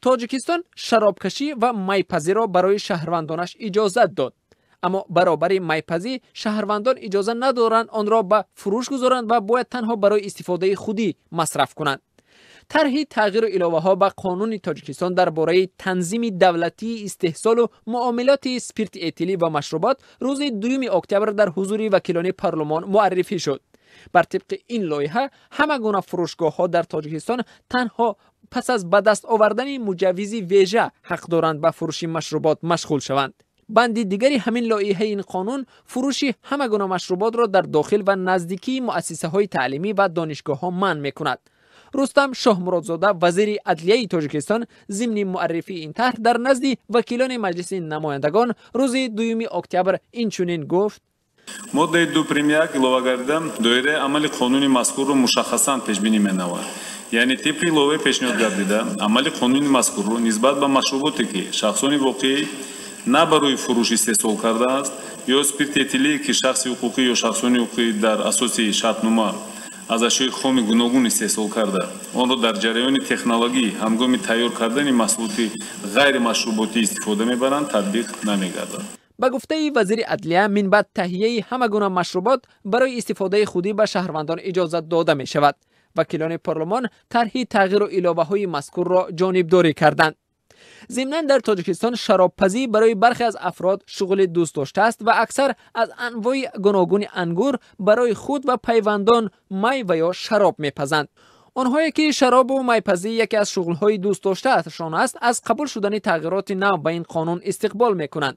Тоҷикистон шаробкашӣ ва майпазиро барои шаҳрвандонаш иҷозат дод. Аммо баробари майпазӣ шаҳрвандон иҷоза надоранд онро ба фурӯш гузоранд ва бояд танҳо барои истифодаи худӣ масраф кунанд. Тарҳи тағйиру иловаҳо ба қонуни Тоҷикистон дар бораи танзими давлатии истеҳсолу муомилоти спирти этилӣ ва машрубот рӯзи 2 октябр дар ҳузури вакилони парлумон муаррифӣ шуд. Бар тибқи ин лоиҳа ҳама гуна фурӯшгоҳҳо дар Тоҷикистон танҳо пас аз ба даст овардани муҷаввизи вежа ҳақ доранд ба фурӯши машрубот машғул шаванд. Банди дигари ҳамин лоиҳаи ин қонун фурӯши ҳама гуна машруботро дар дохил ва наздикии муассисаҳои таълимӣ ва донишгоҳҳо манъ мекунад. Рустам Шоҳмуродзода, вазири адлияи Тоҷикистон, зимни муаррифии ин тарҳ дар назди вакилони Маҷлиси намояндагон рӯзи 2 октябр инчунин гуфт: Моддаи 2 прим 1 илова гардида, доираи амали қонуни мазкурро мушаххасан пешбинӣ менамояд. Яъне тибқи иловаи пешниҳод гардида, амали қонуни мазкурро нисбат ба машруботе, ки шахсони воқеӣ на барои фурӯш истеҳсол кардааст, ё спирти этилие, ки шахси ҳуқуқӣ ё шахсони ҳуқуқӣ дар асоси шартнома аз ашёи хоми гуногун истеҳсол карда, онро дар ҷараёни технологӣ ҳангоми тайёр кардани маҳсулоти ғайримашруботӣ истифода мебаранд, татбиқ намегардад. Ба гуфтаи вазири адлия, минбаъд таҳияи ҳама гуна машрубот барои истифодаи худӣ ба шаҳрвандон иҷозат дода мешавад. Вакилони парлумон тарҳи тағйиру иловаҳои мазкурро ҷонибдорӣ карданд. Зимнан дар Тоҷикистон шаробпазӣ барои бархе аз афрод шуғли дӯстдоштааст ва аксар аз анвои гуногуни ангур барои худ ва пайвандон май ва ё шароб мепазанд. Онҳое ки шаробу майпазӣ яке аз шуғлҳои дӯстдоштаашон аст, аз қабул шудани тағйироти нав ба ин қонун истиқбол мекунанд.